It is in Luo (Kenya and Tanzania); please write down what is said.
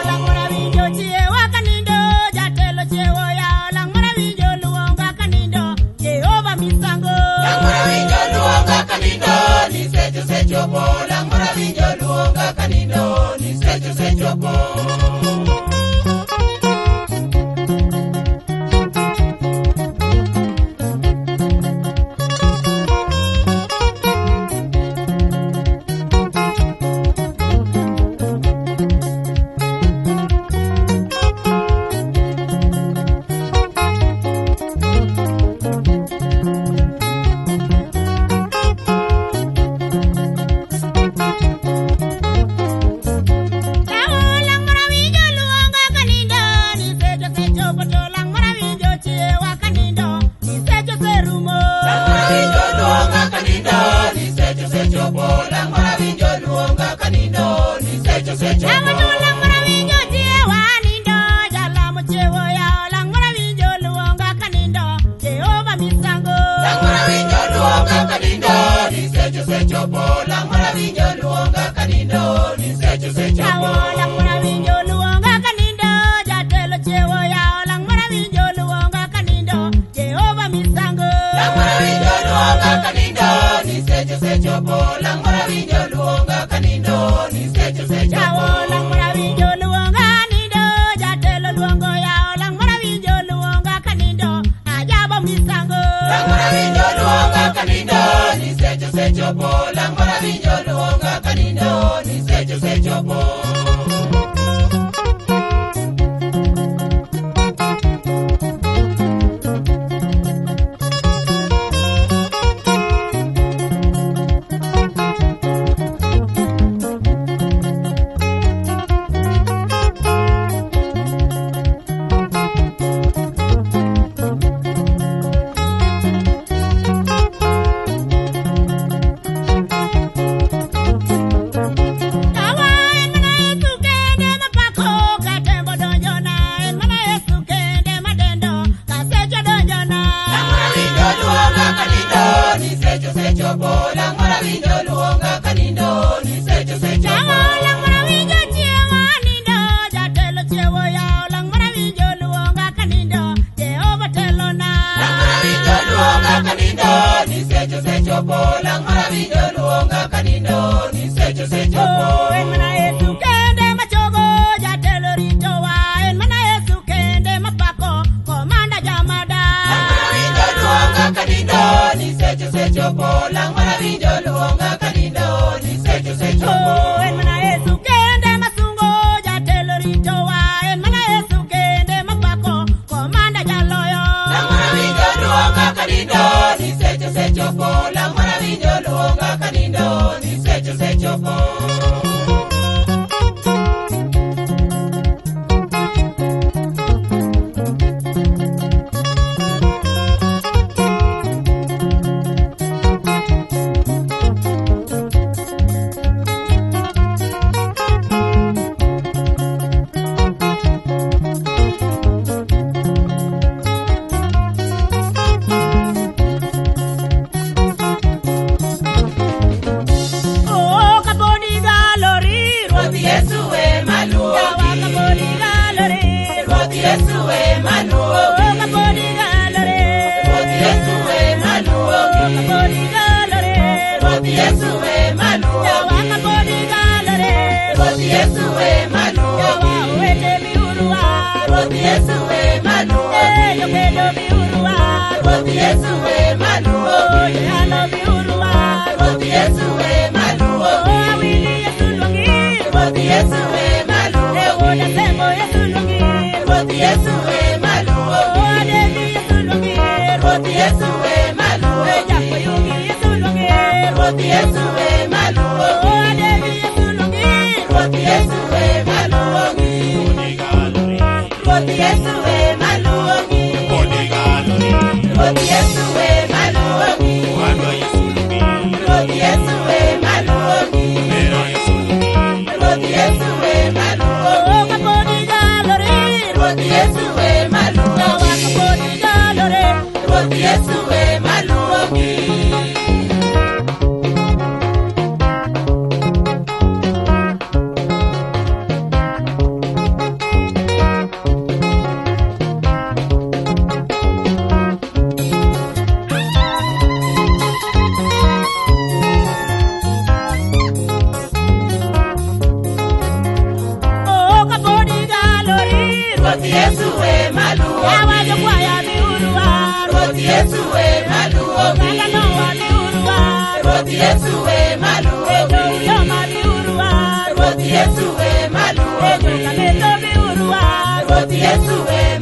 Lang mora winjo chiewa kanindo, jatelo chiewo yawo. Lang mora winjo luonga kanindo, Jehova misango. Lang mora winjo luonga kanindo, ni seche osechopo. Lang mora winjo luonga kanindo, ni seche osechopo. Yawo lang mora winjo luonga kanindo, ni seche osechopo. To lang mora winjo chiewa kanindo, ni seche oserumo. Lang mora winjo luonga kanindo, ni seche osechopo. Lang mora winjo luonga kanindo, ni seche osechopo. Yawo to lang mora winjo chiewa nindo, jalamo chiewo yawo. Lang mora winjo luonga kanindo, Jehova misango. Lang mora winjo luonga kanindo, ni seche osechopo. Lang mora winjo luonga kanindo, ni seche osechopo. Yawo lang mora winjo luonga kanindo, jatelo chiewo yawo. Lang mora winjo luonga kanindo, Jehova misango. Lang mora winjo luonga kanindo, ni seche osechopo. Lang mora winjo luonga kanindo, ni seche osechopo. Yawo lang mora winjo luonga nindo, jatelo luongo yawo. Lang mora winjo luonga kanindo, ajabo misango. Lang mora winjo luonga kanindo, ni seche osechopo. Lang mora winjo luonga kanindo, ni seche osechopo. Yawa en mana Yesu kende mapako, katembo donjona. En mana Yesu kende madendo, kasecho donjona. Lang mora winjo luonga kanindo, ni seche osechopo. Lang mora winjo luonga kanindo, ni seche osechopo. Yawa lang mora winjo chiewa nindo, jatelo chiewo yawo. Lang mora winjo luonga kanindo, Jehova telona. Lang mora winjo luonga kanindo, ni seche osechopo. Lang mora winjo luonga kanindo, ni seche osechopo. Oh, en mana Yesu kende machogo, jatelo ritowa. En mana Yesu kende mapako, komanda jamada. Lang mora winjo luonga kanindo, ni seche osechopo. Lang mora winjo luonga kanindo, ni seche osechopo. Oh, en mana Yesu kende masungo, jatelo ritowa. En mana Yesu kende mapako, komanda jaloyo. Lang mora winjo luonga kanindo, ni seche osechopo. Lang mora winjo luonga kanindo, ni seche osechopo. Oh, kaponi galori, Ruoth Yesu ema Yawa luogi. kaponi galori, Ruoth Yesu ema Oh, luogi. kaponi galori, Ruoth Yesu ema luogi. Kaponi galori, Ruoth Yesu ema Yawa luogi. kaponi galori, Ruoth Yesu ema Yawa luogi. owete miurua, Ruoth Yesu ema luogi. Eh, jokedo miurua, Ruoth Yesu ema Oh, luogi. joyalo miurua, Ruoth Yesu ema luogi. Oh, awili Yesu luongi, Ruoth Yesu ema Eh, luogi. wuoda Sembo Yesu luongi, Ruoth Yesu ema luogi. Oh, Adevi Yesu luongi, Ruoth Yesu ema Eh, luogi. Jakoyugi Yesu luongi, Ruoth Yesu ema luogi. Oh, Adevi Yesu luongi, Ruoth Yesu ema luogi. Ruoth Yesu ema luogi. Ruoth Yesu ema luogi. Ruoth Yesu ema luogi. Ruoth Yesu ema luogi. Oh, kaponi galore, Yesu e maluwogi. Oganda nowa biuru wa. Ruoth Yesu e maluwogi. Joma biuru wa. Ruoth Yesu e maluwogi. Jokameto biuru wa. Ruoth Yesu e.